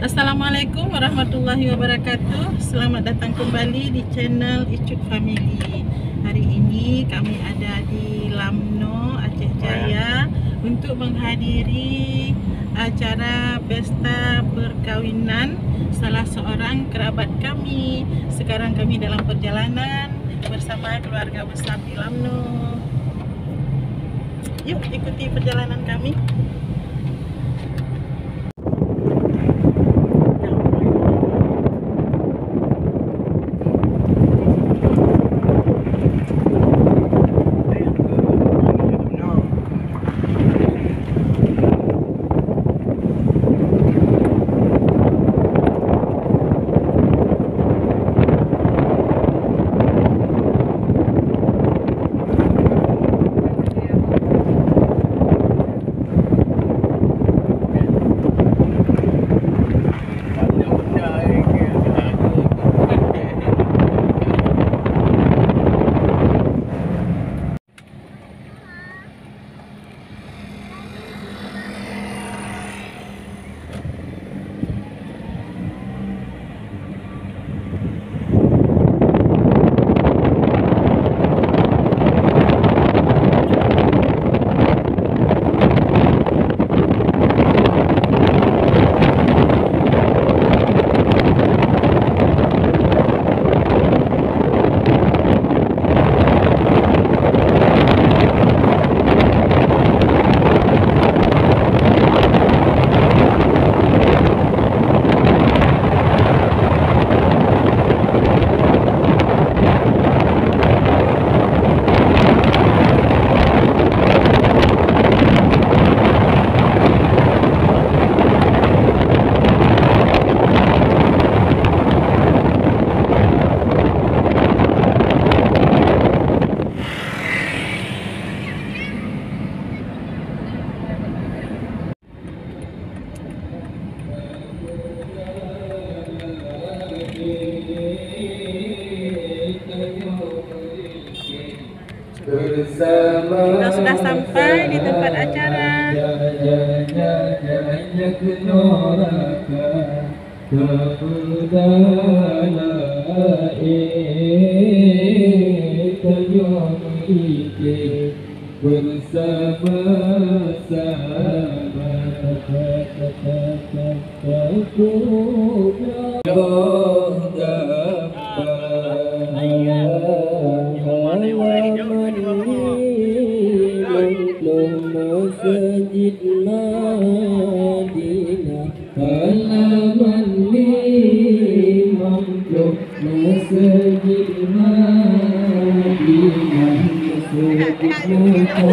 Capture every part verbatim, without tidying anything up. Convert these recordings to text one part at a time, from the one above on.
Assalamualaikum warahmatullahi wabarakatuh. Selamat datang kembali di channel Icut Family. Hari ini kami ada di Lamno, Aceh Jaya, untuk menghadiri acara pesta perkahwinan salah seorang kerabat kami. Sekarang kami dalam perjalanan bersama keluarga besar di Lamno. Yuk, ikuti perjalanan kami. Kita sudah sampai di tempat acara. Bersama-sama. Masjid Madinah. Halaman limong ploh Masjid Madinah, Masjid Mekah, halaman limong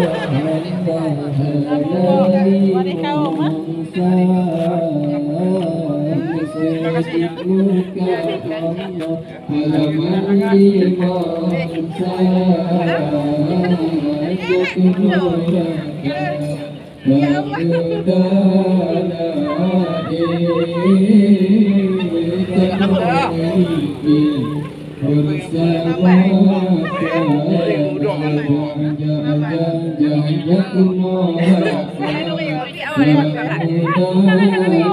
sa. Masjid Mekah, halaman limong sa.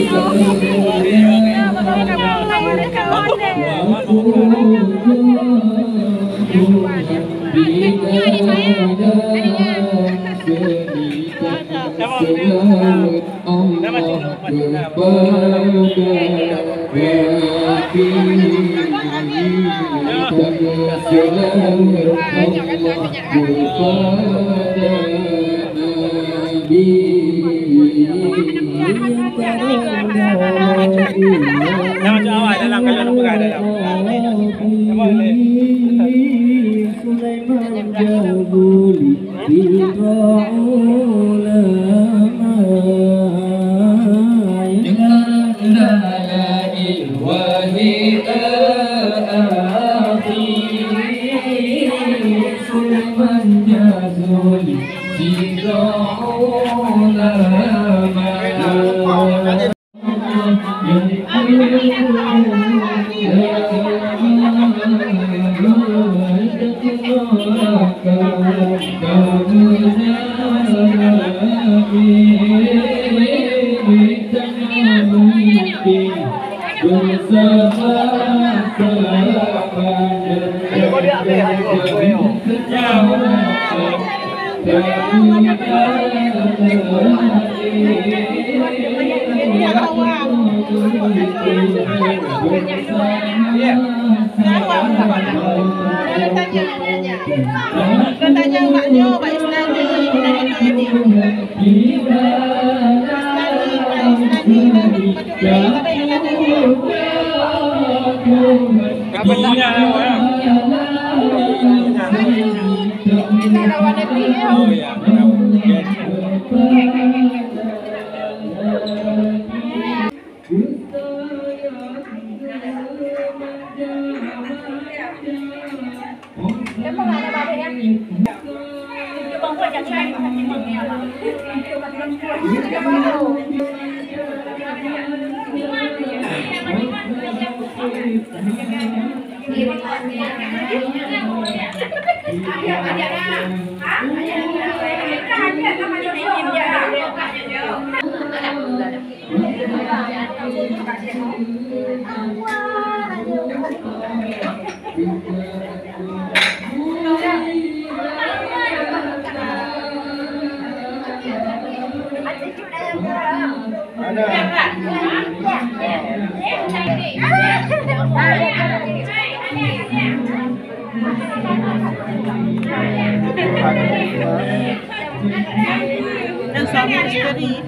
Jatuh neraka. Sulaiman Jabuli. Sidroe ulama. Dengan dalil wahai akhi, Sulaiman Jabuli, sidroe ulama. Apa tanya? Oh, ya. Dan suami isteri.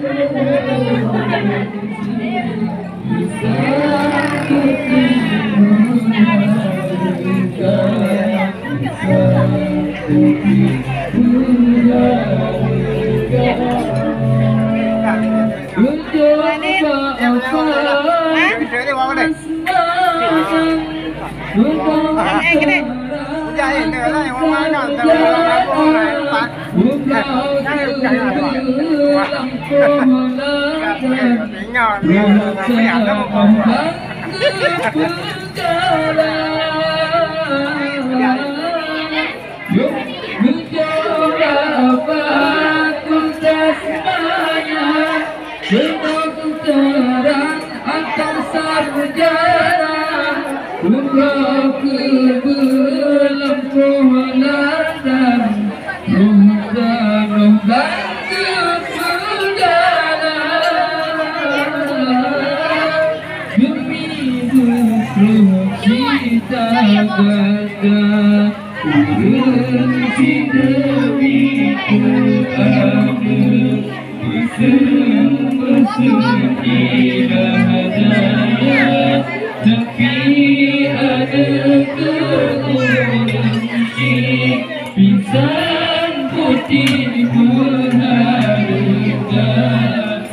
Kedokteran atau sarjana, uroe keubeuleumpôh ladang, roh tanoh dan keupeugana. Demi beutroh cita gata, ureueng sidemi keu aneuk. Beuseumeuseuti raja, tapi ada keureueng cit pisang putih meuhareuga,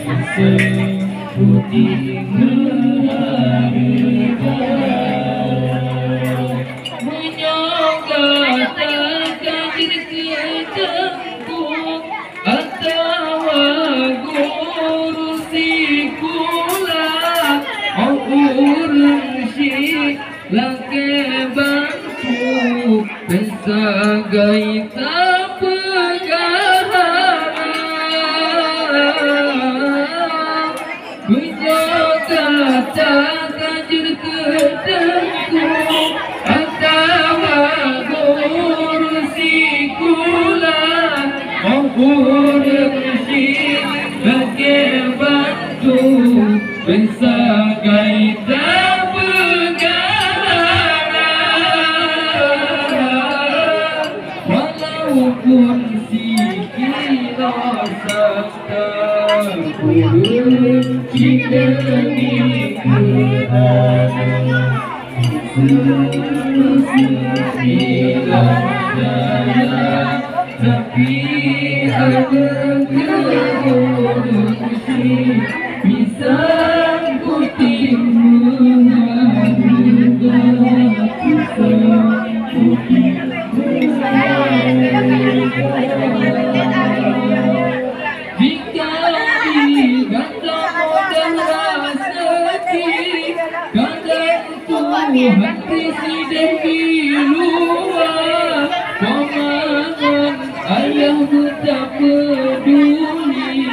pisang putih meuhareuga. Meunyoe gata ka jeuet keu teungku atawa guru sikula, oh ureueng syik lakée bantu, sagai tapeugah harab. Meunyoe gata ka jeuet keu teungku atawa guru sikula, oh ureueng syik lakée bantu, sagai tapeugah harab. Walaupun sikira sa Jika di gata modal raseuki, kadang Tuhan sideh di luwa, paman ngon ayah beutapeuduli,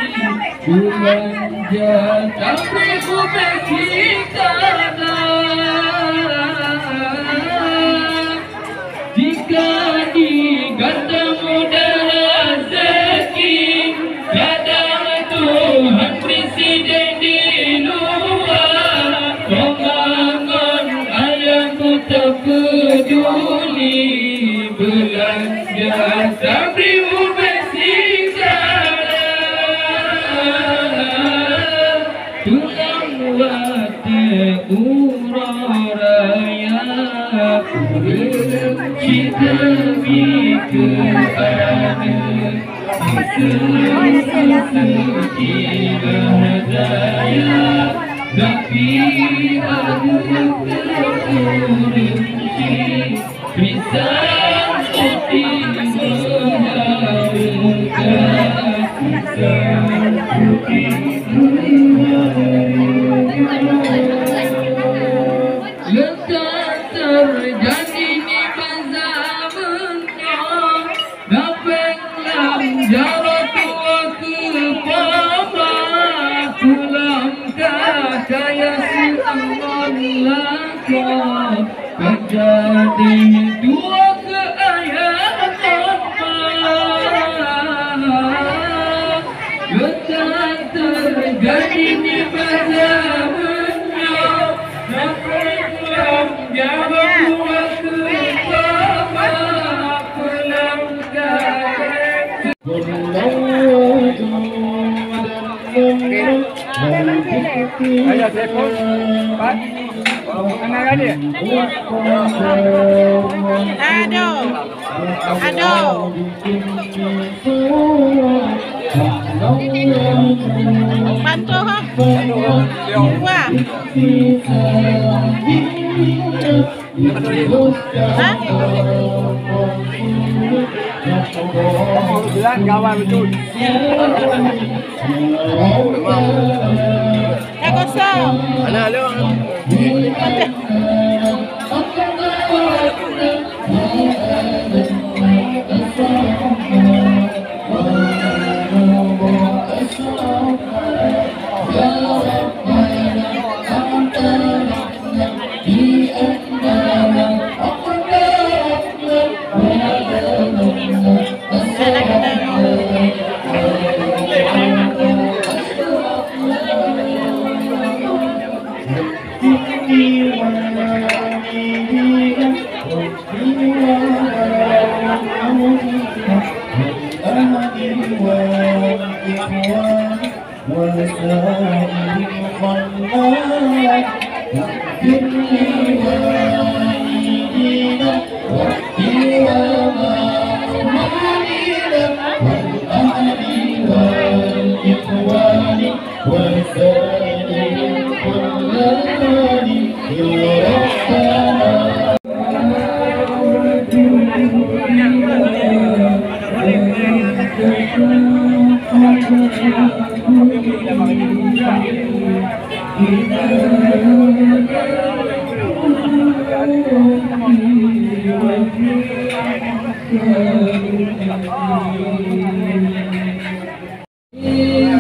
beulanja tabri ubé cit hana. Jika di gata modal raseuki, Uroe raya ureueng cit demi keu aneuk, suci bahagia, tapi aneuk ureueng cit pisang putih meuhareuga, pisang putih meuhareuga. Lekat teujadi nibak zaman nyoe, na péng lam jaroe tuwoe keu poma, pulang ka kaya seungon lakoe, ka jadi tuwoe keu ayah poma. Lekat teujadi nibak zaman nyoe, Aduh. Aduh. Bantu, ha? Dua. Ha? Bilang kawan betul. Dah kosong. Mana lu? وسائر الخلائق، اغفر لوالدينا واغفر لوالدينا والأهل والإخوان وسائر الخلائق يا ربنا.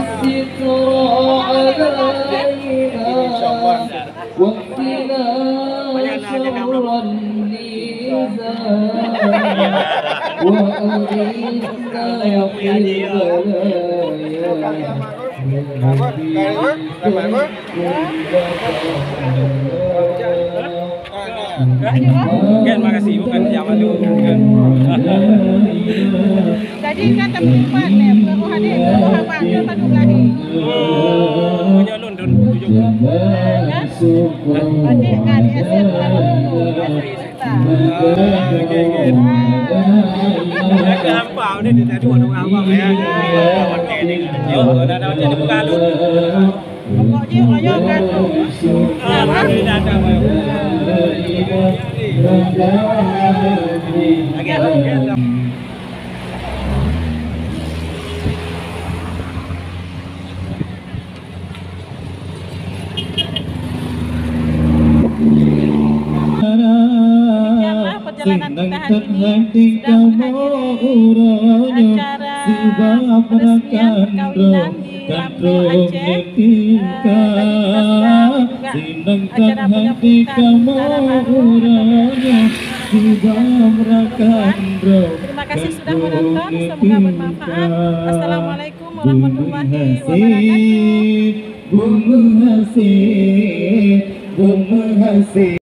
الستر علينا واكفنا شر النزاع وأغثنا في البلايا. Kan, makasih, bukan siapa tu, kan. Jadi kan tempat ni, bukan roh hadis, roh abang, kan baru geladi. Oh, punya lon, lon, tujuh. Kan? Adik kan, dia asyik bukan roh, dia asyik cerita. Ah, okey, okey. Dia ke hampa, dia tak ada orang abang, ya. Okey, ni. Yo, dah, dah, macam dia buka lon. Pokok jih royong kan. Ah, dah, dah, dah. Demikianlah perjalanan kita hari ini, sudah berakhir acara peresmian perkahwinan di Lampung Aceh. Eh, tadi kita sudah juga acara penyambutan dara baru. Terima kasih sudah menonton, semoga bermanfaat. Assalamualaikum warahmatullahi wabarakatuh.